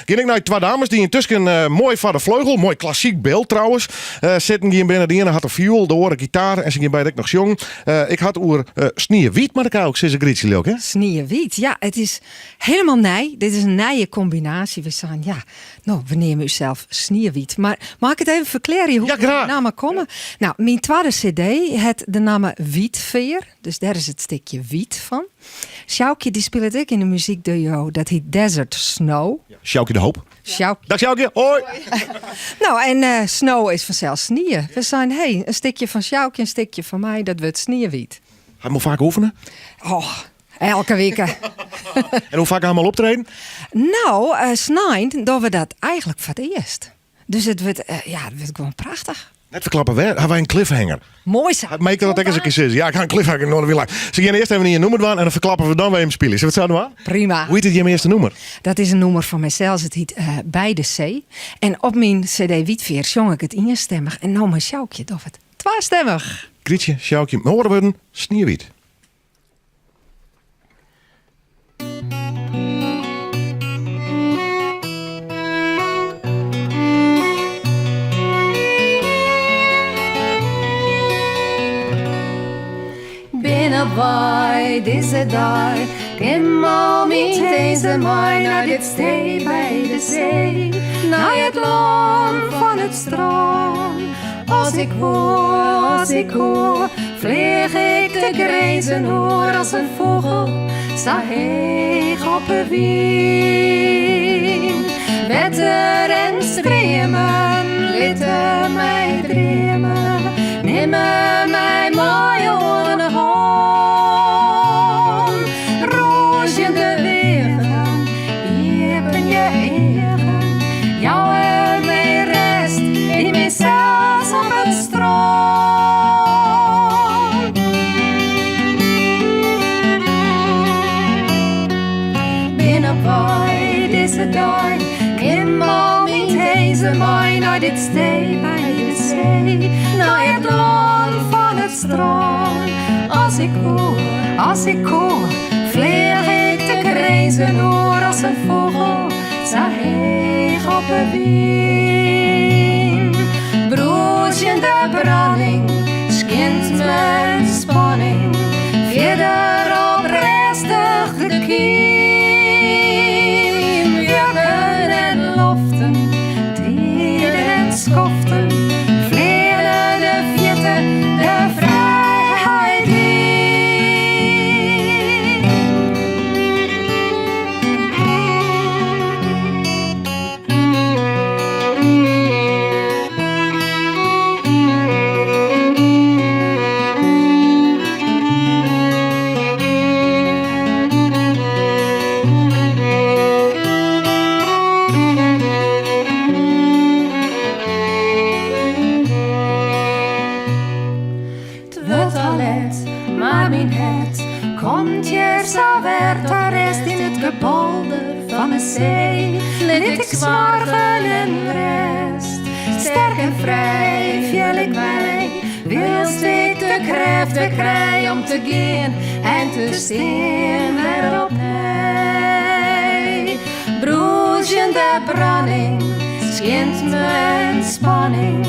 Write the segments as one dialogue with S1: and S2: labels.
S1: Gean ik nei twa dames dy't yntusken eh, moai foar de fleugel, moai klassyk byld trouwens, eh, sitten gien binne. De iene hat in fioel, de oare gitaar en se gean beide ek noch sjongen. Eh, ik ha it oer eh, Sniewyt, mar ik ook sizze Grytsje leau ik, hè?
S2: Sniewyt, ja, it is helemaal nij. Dit is in nije kombinaasje. We seinen, ja, no, we neame ússels Sniewyt. Mar mei ik it even ferklearje hoe
S1: Ja,
S2: we de
S1: graach.
S2: namme komme? Nou, myn twadde CD hat de namme Wytfear, dus dêr is it stikje wyt fan. Sjoukje dy spilet ek yn de muzykduo dat hyt Desert Snow.
S1: Sjoukje de Hoop.
S2: Sjoukje.
S1: Dag Sjoukje, hoi!
S2: Nou, en eh, snow is fansels snie. We seinen, hey, in stikje fan Sjoukje, in stikje fan my, dat wurdt Sniewyt.
S1: Ha je faak oefene?
S2: Oh, elke wike.
S1: En hoe faak ha je al optreden?
S2: Nou, uh, snein dogge we dat eigentlik foar it earst. Dus it wurdt, eh, ja, it wurdt gewoan prachtich.
S1: Net ferklappe wêr, ha wy in cliffhanger.
S2: Moai sa.
S1: Mei ik dat ek ris in kear sizze? Ja, ik ha in cliffhanger no wie lang. Se gean earst even in nûmer dwaan en dan ferklappe we dan wer even spylje. Sille we it sa dwaan?
S2: Prima.
S1: Hoe hyt it jim earste nûmer?
S2: Dat is in nûmer fan mysels, it hyt eh, By de See. En op myn CD Wytfear sjong ik it ienstemmich en no mei Sjoukje dogge we it twastemmich.
S1: Grytsje, Sjoukje, mei oare wurden, Sniewyt.
S2: Bin op wei dizze dei, nim al myn tinzen mei nei dit stee by de see, nei it lân fan it strân. As ik woe, as ik koe, fleach ik de grinzen oer as in fûgel, sa heech op 'e wyn. Wetter en streamen litte my dreame, nimme my mei oan 'e hân. Rûzjende weagen, iepenje eagen, jouwe my rêst yn mysels op it strân. Bin op wei dizze dei, nim al myn tinzen mei nei dit stee by de see, nei it lân fan it strân. As ik koe, as ik koe, fleach ik de grinzen oer as in fûgel, sa heech op 'e wyn. Brûzjende branning skjint myn spanning fierder op rêstich de kym. Wjukken en loften, tiden en skoften, fleane de fierte de frijheid yn. 't Wurdt al let, mar myn hert komt hjir sa wer ta rêst yn it gebolder fan 'e see. Lit ik soargen en rêst, sterk en frij fiel ik my, wylst ik de krêft wer krij om te gean en te stean wer opnij. Brûzjende branning skjint myn spanning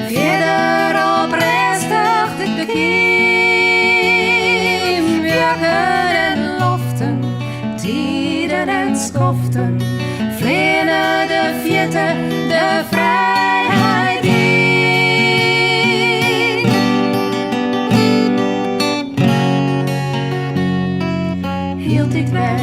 S2: fierder op rêstich de kym. Wjukken en loften, tiden en skoften, fleane de fierte de frijheid yn. Hieltyd wer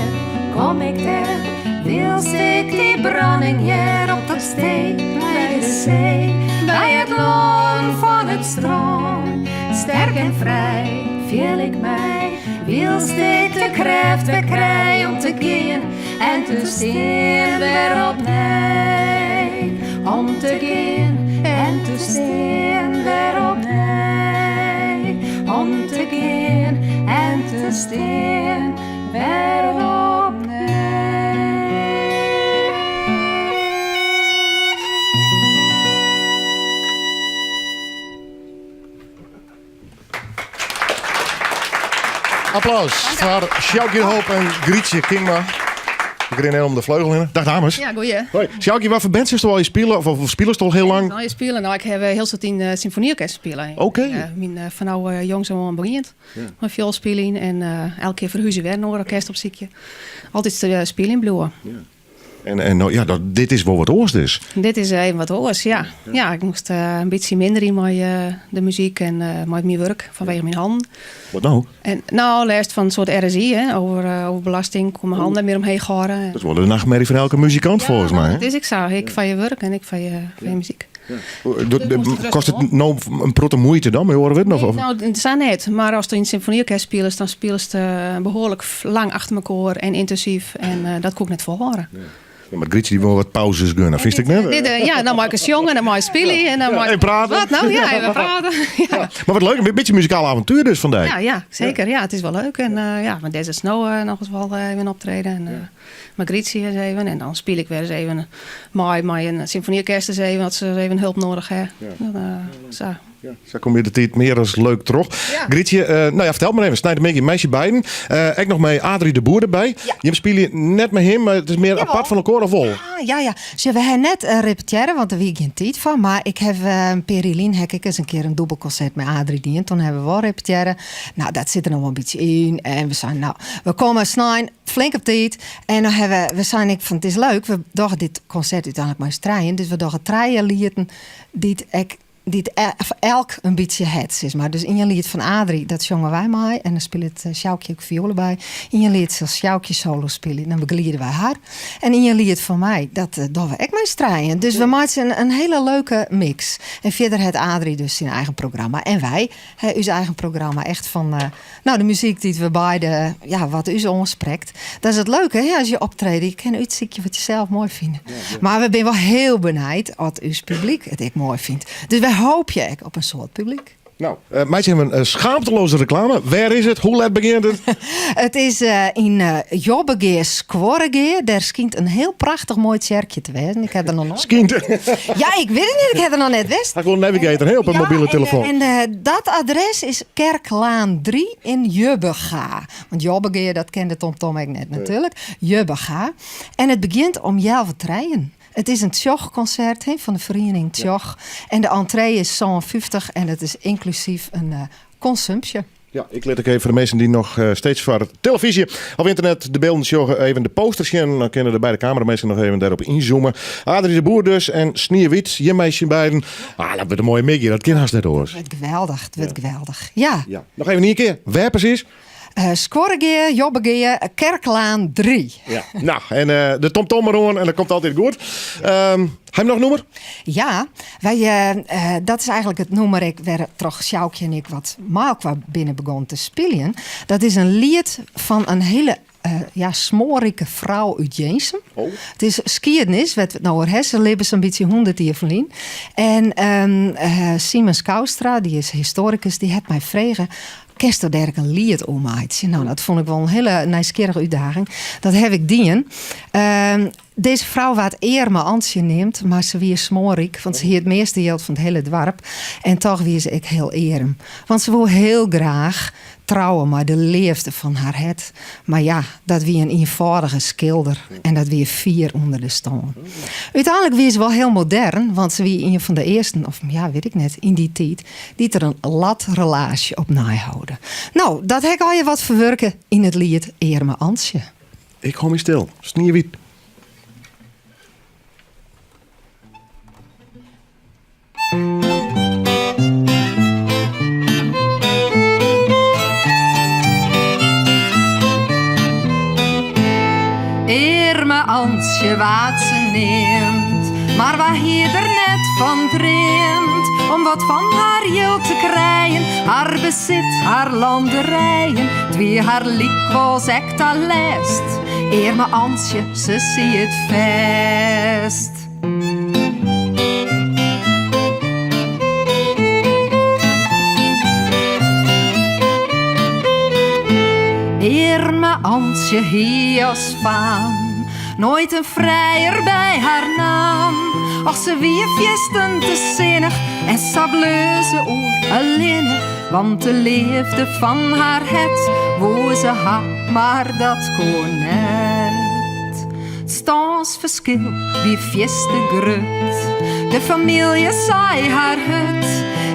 S2: kom ik dêr, wylst ik dy branning hear op dat stee by de see, by it lân fan it strân. Sterk en frij fiel ik my, wylst ik de krêft wer krij om te gean en te stean wer opnij. Om te gean en te stean wer opnij. Om te gean en te stean wer opnij.
S1: Applaus foar Sjoukje Hoop en Grytsje Kingma. Ik rin even om de fleugel hinne. Dag dames.
S3: Ja, goeie.
S1: Hoi. Sjoukje, wat foar band sitsto al spile of, of spilest al hiel lang?
S3: Nou, je spelen. Nou, ik heb hiel soad yn uh, symfonieorkest spile.
S1: Oké.
S3: Uh, myn uh, fan no uh, jongs oan begjint. Ja. Mei fioelspyljen en uh, elke kear ferhúzje wer in oar orkest opsykje. Altyd uh, spyljen bliuwe.
S1: Ja. En, en nou, ja, dat, dit is wol wat oars dus.
S3: Dit is even wat oars, ja. Ja, ik moast uh, in bytsje minder yn mei uh, de muzyk en uh, mei myn wurk fanwege myn hannen.
S1: Wat no?
S3: En, nou, lêst fan in soart RSI, hè, over, uh, overbelasting. Koe myn hannen net mear omheech hâlde.
S1: Dat is wol de nachtmerrie fan elke muzikant folgens my.
S3: Dat is ek sa. Ik fan je wurk en ek fan je, fan je muzyk.
S1: Kostet it no in protte muoite dan, mei oare wurden? Of, of?
S3: Nou, sa net. Mar ast yn it symfonieorkest spilest, dan spilest uh, behoarlik lang achter mekoar en yntinsyf. En uh, dat koe ik net folhâlde.
S1: Ja, mar Grytsje dy wol wat pauzes gunne, fynst ek net?
S3: Dit, uh, ja, dan mei ik sjonge, dan mei ik spylje en dan mei
S1: ik prate.
S3: Wat nou? Ja, even prate. Ja.
S1: Mar wat leuk, in bytsje muzikaal avontuer dus fan dy.
S3: Ja, ja, seker. Ja, it is wol leuk. En uh, ja, mei Desert Snow uh, noch ris wol even optrede. En, uh, mei Grytsje ris even. En dan spyl ik wer ris even mei, mei in symfonieorkest ris even, as se even help nedich ha. Dan, uh, sa.
S1: Ja, sa kom je de tiid mear as leuk troch.
S3: Ja.
S1: Grytsje, uh, nou ja, fertel mar even. Sneintemiddei mei syn beiden. Uh, ek noch mei Adrie de Boer derby.
S4: Ja.
S1: Jim spylje net mei him, mar it is mear
S4: Jawol.
S1: apart fan elkoar of wol?
S4: Ah, ja, ja. Sjoch, we ha net uh, repetearre, want der wie gjin tiid foar. Mar ik ha uh, in pear jier lyn ha ik ris in kear in dûbelkonsert mei Adrie dien. Toen ha we wol repetearre. Nou, dat sit der noch wol in bytsje yn. En we seinen, nou, we komme snein flink op tiid. En dan ha we, we seinen ek fan, it is leuk, we dogge dit konsert úteinlik mei ús trijen. Dus we dogge trije lieten dy't ek dy't elk in bytsje hat, sis mar. Dus ien liet fan Adrie, dat sjonge wy mei. En dan spilet Sjoukje ek fioele by. Ien liet sil Sjoukje solo spylje, dan begeliede wy har. En ien liet fan my, dat dogge we ek mei ús trijen. Dus we meitsje in, in hiele leuke mix. En fierder hat Adrie dus syn eigen programma. En wy ha ús eigen programma. Echt fan nou, de muzyk dy't we beide, ja, wat ús oansprekt. Dat is it leuke, hè, as je optrede. Je kinne útsykje wat je sels moai fine. Mar we binne wol hiel benijd oft ús publyk it ek moai fynt. Dus wy hoopje ek op in soad publyk.
S1: Nou, uh, meitsje even in schaamteloze reklame. Wêr is it? Hoe let begjint it?
S4: It is uh, yn uh, Jobbegea Skuorregea. Dêr skynt in hiel prachtich moai tsjerkje te wêzen. Ik ha der noch noait.
S1: Skynt.
S4: Ja, ik wit it net. Ik ha der noch net west.
S1: Ha gewoan navigator hè, op in
S4: Ja,
S1: mobile
S4: en,
S1: telefoan.
S4: En dat adres is Kerklaan 3 yn Jubbega. Want Jobbegea, dat ken de TomTom ek net natuerlik. Jubbega. En it begjint om healwei trijen. It is in Tsjoch-konsert hè, fan de feriening Tsjoch. En de entree is sân 50 en it is ynklusyf in konsumpsje.
S1: Ja, ik lit ek even foar de minsken dy't noch steeds foar televyzje of ynternet de bylden sjogge, even de poster sjen. Dan kinne de beide kameraminsken noch even dêrop ynzoome. Adrie de Boer dus en Sniewyt, jim mei syn beiden. Ah, dat wurdt in moaie middei, dat kin hast net oars.
S4: It wurdt geweldich, it wurdt geweldich. Ja.
S1: Ja. Noch even ien kear, wêr presys?
S4: Skuorregea, Jobbegea, Kerklaan 3.
S1: Ja. Nou, en uh, de tomtom mar oan en dat komt altyd goed. Um, ha je noch in nûmer?
S4: Ja, wy, uh, uh, dat is eigentlik it nûmer ek wêr troch Sjoukje en ik wat mei-elkoar binne begûn te spyljen. Dat is in liet fan in hiele uh, ja, smoarrike frou út Jirnsum.
S1: Oh.
S4: It is skiednis, wêr't we it no oer ha. Se libbe sa'n bytsje 100 jier ferlyn. En um, uh, Simon Skoustra, dy is histoarikus, dy hat my frege Kinsto dêr ek in liet oer meitsje? Nou, dat fûn ik wol in hiele nijsgjirrige útdaging. Dat ha ik dien. Ehm, dizze frou waard Earme Antsje neamd, mar se wie smoarryk, want se hie it measte jild fan it hiele doarp. En toch wie se ek hiel earm. Want se woe hiel graach trouwe mei de leafde fan har hert. Mar ja, dat wie in ienfâldige skilder en dat wie fier ûnder de stân. Uteinlik wie se wol hiel modern, want se wie ien fan de earsten, of ja, wit ik net, yn dy tiid, dy't der in latrelaasje op neiholde. No, dat ha ik allegear wat ferwurke yn it liet Earme Antsje.
S1: Ik hâld my stil. Sniewyt.
S2: Earme Antsje waard se neamd, mar wa hie der net fan dreamd om wat fan har jild te krijen, har besit, har landerijen, 't wie har lykwols ek ta lêst. Earme Antsje, se siet fêst. Earme Antsje hie as faam noait in frijer by har naam. Och se wie fierstente sinnich en sa bleau se oer allinne, want de leafde fan har hert woe se ha, mar dat koe net. stânsferskil wie fierste grut. De famylje sei har hurd,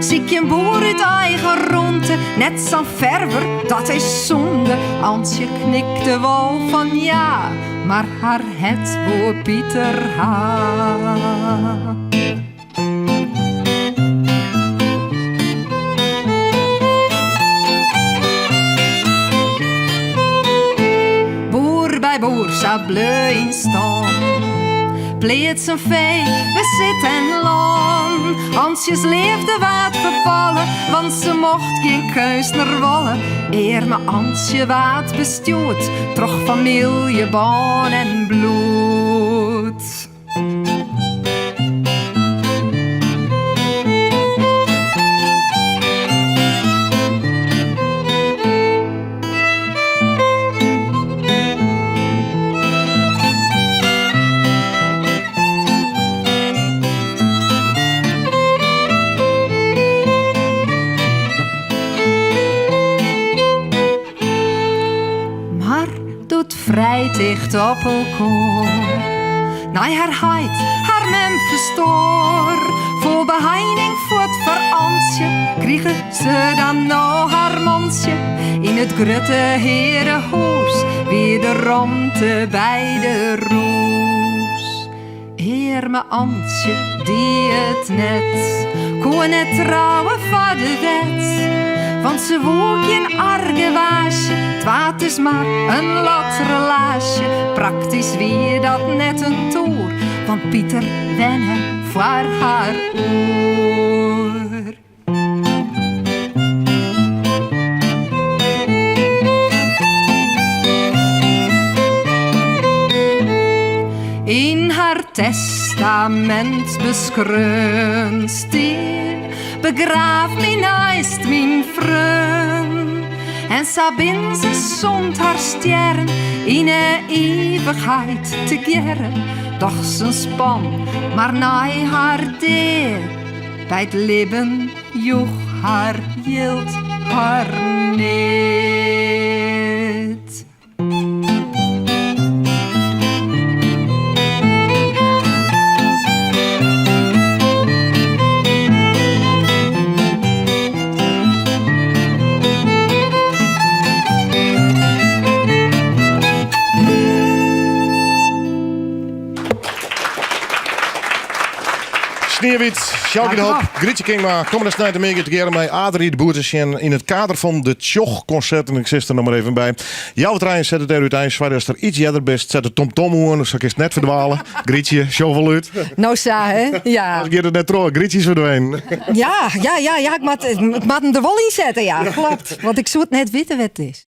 S2: Sykje in boer út eigen rûnte, net sa'n ferver, dat is sûnde. Antsje knikte wol fan ja, mar har hert woe Pieter ha. Boer by boer, sa bleau yn stân. Pleatsen, fee, besit en lân. Antsjes leafde waard ferfalle, want se mocht gjin keunstner wolle. Earme Antsje waard bestjoerd troch famylje, bân en bloed. Mar doe't frij ticht op elkoar nei har heit, har mem ferstoar. Foel beheining fuort foar Antsje, krige se dan no har mantsje. Yn it grutte hearehûs wie de romte by de rûs. Earme Antsje die it net, koe net trouwe foar de wet. Want se woe gjin argewaasje, 't waard dus mar in lotrelaasje. Praktysk wie dat net in toer, want Pieter wenne foar har oer. Yn har testamint beskreaun stie, Begraaf my neist myn freon. En sa bin se sûnt har stjerren yn 'e ivichheid tegearre. Dochs in span, mar nei har dea By it libben joech har jild har neat.
S1: Sniewyt, Sjoukje de Hoop, Grietje Kingma, kommende sneintemiddei tegearre mei Adrie de Boer te sjen yn it kader fan de Tsjoch-konserten. Ik sis der noch mar even by. Healwei trijen set it dêr útein. Sorry ast der iets earder bist, set de tomtom oan, sa kinst net ferdwale. Grietje, sjoch wol út.
S4: No sa, hè? Ja.
S1: Oars giet it net troch. Grietje is ferdwenen.
S4: Ja, ja, ja, ja, ik moat, ik moat him der wol yn sette, ja. Klopt. Want ik soe it net witte wêr't it is.